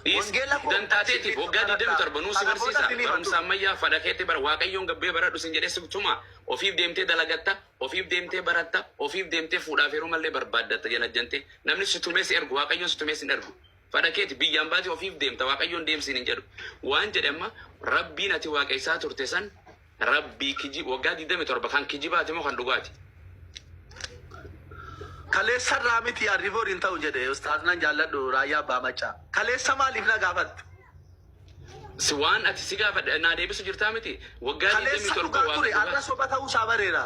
Dhiis Wangeela koo dantaa teetiif qarshii waggaa baradhaa. 27 nuu si Kana booda barsiisa isin barumsa himatu. ammayyaa fadha keetti bara Waaqayyoon gabbee baradhu sin jedhee si tuma ofiif deemtee dalagatta ofiif deemtee baratta ofiif deemtee fuudhaaf heerumallee barbaaddatta janajjantee namni si tumee si ergu Waaqayyoon si tumee sin ergu fadha keeti biyyaan baatee ofiif deemta Waaqayyoon deemsiin hin jedhu waan jedhe amma Rabbiin ati waaqessaa turte san Rabbii kiji waggaa 27 kan kijibaati moo kan dhugaati? Kaleessa irraa miti arrivoor hin ta'u jedhe ustaaz nan jaalladhu Raayyaa Abbaa Maccaa. Kaleessa maaliif na gaafatte? Si waan ati si gaafadhe naa deebisu jirtaa miti waggaa Kaleessa 27 dhugaa waaqa ture dhugaa. har'a soba ta'uu isaa bareera.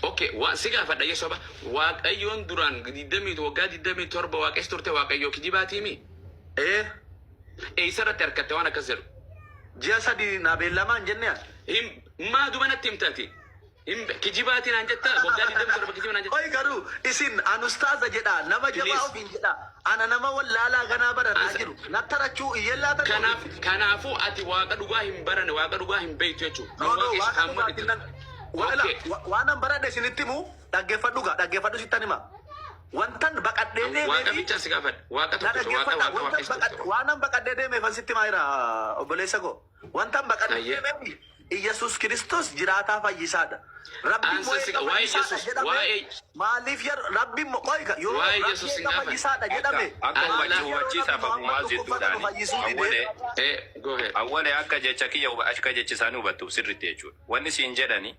Okay, waan si gaafadha yee soba Waaqayyoon duraan 20 waggaa 27 waaqessi turte Waaqayyoo kijibaatiimi? Ee. Eessa irratti argatte waan akkas jedhu? Ji'a 3 naa beellamaa hin jennee ani. Hin maa duba natti himta ati? Hin kijibaatii naan jetta waggaa 27 kijiba naan jetta. Qoy garuu isin an ustaaza jedhaa nama jabaa Please. ofiin jedhaa ana nama wallaalaa ganaa barataa Ansa- jiru nattarachuu iyyellaatan Kanaaf kanaafuu ati waaqa dhugaa hin barane waaqa dhugaa hin beektu jechuudha. Kan No, no, waaqessu waaqa kan dhugaatiin nan Okay. Waan an baradhe isinitti himu dhaggeeffadhu gaa dhaggeeffadhu sittan hima. Wantan baqadhee Waaqa deemeefi bichaan si gaafadha. Waaqa na tokkicha waaqa dhaggeeffadha. waaqa Wantan waaqessu baqadhe tokko. waanan baqadhee deemeefan sitti himaa jira obboleessa koo. Wantan baqadhee Ayyee. deemeefi Iyyasuus Kiristoos jiraataa fayyisaadha. Rabbi Ansa immoo si eega waa'ee fayyisaadha Yesuus jedhame waa'ee maaliif yeroo Rabbi immoo qoy yoo waa'ee Rabbi Yesuus hin eega gaafanne. fayyisaadha Akka jedhame akka Alla maaliif hubachi yeroo Nabi hubachiisaaf Muhammad abumaal dhukkubfatanu jidduudhaani fayyisuu didee? awwalee Eh, go ahead. awwalee akka jecha kiyya akka jecha isaanii hubattuuf sirriitti jechuudha. Wanni siin jedhani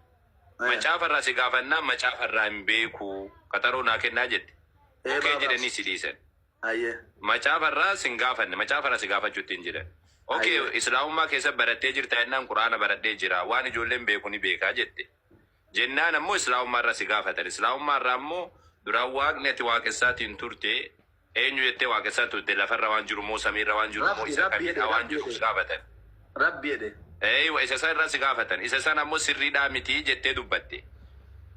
macaafa irraa si gaafannaan macaafa irraa hin beeku qaxaroo naa kennaa jette. Ee Okee baabaas. jedhanii si dhiisan. Ayyee. Macaafa irraa sin gaafanne macaafa irraa si gaafachuutti hin jiran. Okee Ayyee. Islaamummaa keessa barattee jirta jennaan Quraana baradhee jira waan ijoolleen beeku ni beekaa jette. Jennaan ammoo Islaamummaa irraa si gaafatan. Islaamummaa irraa ammoo duraan waaqni ati waaqessaatiin turte eenyu jettee waaqessaa turte lafarra waan jiru moo samiirra waan jiru moo Rabbi isa Rabbi jedhe kamidha waan Rabbi jiru si jedhe gaafatan. Rabbi jedhe. Eeywa isa san irraa si gaafatan. Isa san ammoo sirriidhaa miti jettee dubbatte.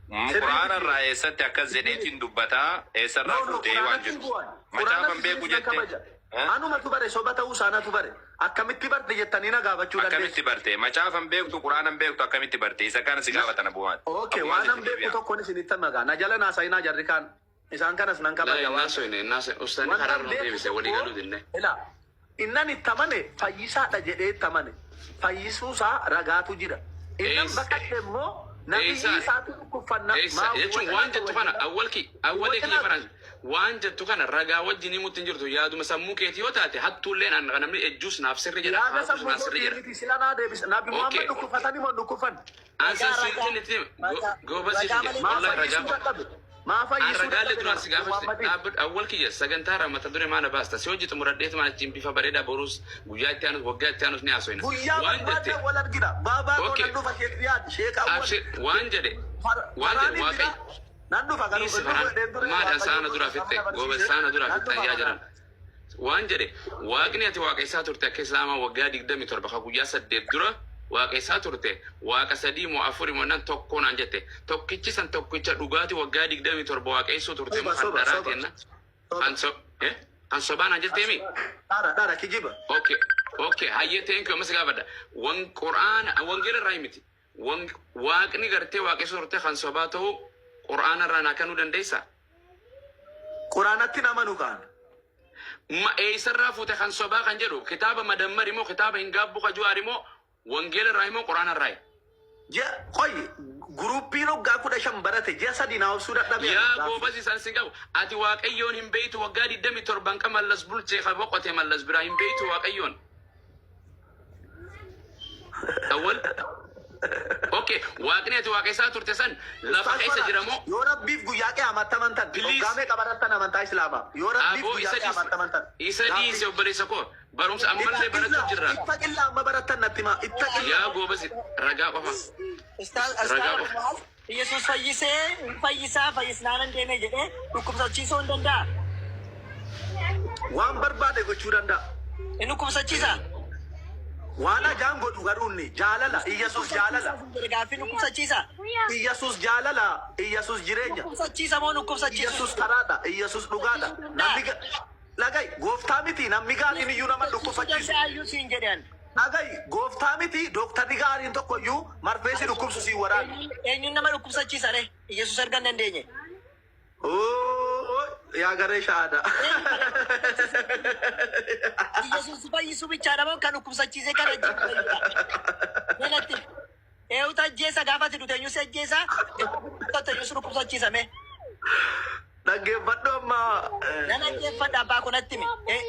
Sirrii Qur'aana miti. irraa eessatti akkas jedheetiin dubbataa eessarraa No, no, fuutee waan Quraanatti hin jedhu. bu'an. Macaafa Quraanatti hin beeku isinis nan jette. kabaja. Eh? Anumatu bare soba ta'uu isaanatu bare. Akkamitti barte jettanii na gaafachuu Akkamitti dandeessu. barte? Macaafa hin beektu, Qur'aana hin beektu akkamitti barte? Isa kana si Na, gaafatan abumaan. okay, Abumaan waanan sitti beeku deebi'a. tokkoon isinitti magaa. Na jala naasa'inaa jarri kaan. Isaan kanas nan Laa kabaja hin waan naasoyne hin naasoyne ustaanni wantan karaarra nu beeku deebise walii tokko galuu dinne. ila innan itti amane fayyisaadha jedhee itti amane fayyisuusaa ragaatu jira innan Eessa baqadhe immoo nabiyyii eessa isaatu dhukkubfanna eessa maa jechuun waan wacinaa jettu kana wajjina awwalki awwalee kiyya wacinaa faran waan jettu kana ragaa wajjin himutti hin jirtu yaaduma sammuu keetii yoo taate hattuulleen an namni ejjuus naaf sirri jedha yaada haatus sammuu naaf sirri kootii jedha. miti sila naa deebisa nabi Okay. Muhammad dhukkubfatanii moo hin dhukkubfanne An san Ragaa siin ragaa kenniti ragaa goobasii ragaa kiyya malee maa wallahi ragaa fayyisuu dadhabe maa An fayyisuu ragaalee dadhabe duraan si gaafachise Muhammadiin dhaabbadhu awwal kiyya sagantaa irraa mata duree maana baasta si hojii xumuradheetu maan achiin bifa bareedaa boruus guyyaa itti aanus waggaa itti aanus ni haasoyna Guyyaa waan jette barbaaddan wal argina. Baabaa koo okay nan dhufa Sheek Riyaad, Sheek Awwal. abshir waan jedhe waan jedhe Faraaniin waaqayyo jira. Nan dhufa garuu dhiisi hin dhufu faraan jedheen ture maadhaan Waaqayyo saana koo duraa isa fixxe na goobas barsiise. saana duraa Nan fixxan dhufa yaa jedhan faraan. Waan jedhe, Waaqni ati waaqessaa turte akka Islaamaa waggaa 27 ka guyyaa 8 dura waaqessaa turte Waaqa sadii moo afuri moo jennaan tokko naan jette. Tokkichi san tokkicha dhugaati waggaa 27 waaqeessuu turte moo Soba kan soba dharaati soba jennaan soba. kan so eh kan sobaa naan jettee mii? Dhara dhara kijiba. Okay okay hayyee thank you amma si gaafadha. Wan Qur'aana wangeela irraa miti. Wan Waaqni gartee waaqessuu turte kan sobaa ta'uu Qur'aana irraa naa kennuu dandeessaa? Quraanatti hin amanu kaan. Ma eessarraa fuute kan sobaa kan jedhu kitaaba madammari moo kitaaba hin gaabbu ka juwaari moo wangeela irraa moo quraana irraa? Ji'a qoy guruuppiin waggaa 15 barate ji'a 3 naa obsuu dadhabe ani Yaa gaaffii. goobas isaan sin qabu. Ati Waaqayyoon hin beeytu waggaa 27 ka Mallas bulchee ka boqote Mallas biraa hin beeytu Waaqayyoon. Awwal. Okay, Waaqni ati waaqessaa turte san lafa Ustaaz keessa Farhaan, jira moo? yoo Rabbiif guyyaa qiyaamaatti amantan, Please. hoggaa meeqa barattan amantaa Islaamaa? Yoo Rabbiif Aboo guyyaa isa dhiisi. qiyaamaatti amantan. Isa Gaaffii. dhiisi obboleessa koo. Barumsa ammallee barachuu Ittaqillaa, jirra. ittaqillaa amma barattan natti himaa. Ittaqillaa. Yaa goobasi ragaa qofa. Ustaaz Ragaa Ustaaz qofa. maal Yesuus fayyisee hin fayyisaa fayyisnaan hin deeme jedhee dhukkubsachiisuu hin danda'a. Waan barbaade gochuu danda'a. Hin dhukkubsachiisa. Waan ajaan godhu garuu inni jaalala. Iyyasuus jaalala. Gaaffii dhukkubsachiisa. Iyyasuus jaalala. Iyyasuus jireenya. Dhukkubsachiisa moo dhukkubsachiisu? Iyyasuus karaadha. Iyyasuus dhugaadha. Namni ga- dhaga'i gooftaa miti namni gaariin iyyuu nama dhukkubsachiisu. Danda'ayyuu siin jedhan. Dhaga'i gooftaa miti dooktarri gaariin tokko iyyuu marfee si dhukkubsu siin waraanu. Eenyuun nama dhukkubsachiisa ree? Iyyasuus erga hin dandeenye. Oo. Yaa garee shahaadaa. Yesuus fayyisuu bichaadha moo kan dhukkubsachiisee kan ajjeesu fayyisa? Nanatti eenyutu ajjeesa gaafa ati duute eenyu si ajjeesa? Gaafa eenyu si dhukkubsachiisa mee? Dhaggeeffadhu amma. Nan dhaggeeffadha abbaa koo natti himi.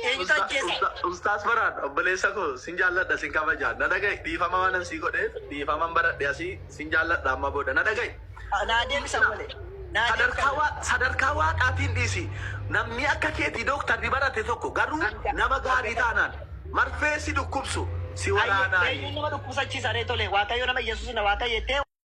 Eenyutu ajjeesa? Ustaas Baraan obboleessa koo sin jaalladha sin kabaja. Na dhaga'i dhiifama waan sii godheef dhiifaman baradhe asii sin jaalladha amma booda na dhaga'i. Naa deebisa malee. Naa Sadarkaa deebisa. waa sadarkaa waaqaatiin dhiisi. Namni akka keetii dooktarri barate tokko garuu nama gaarii taanaan marfee si dhukkubsu si Eenyuun waraanaayi. nama dhukkubsachiisa ree tole Waaqayyo nama Yesuus na Waaqayyo jettee.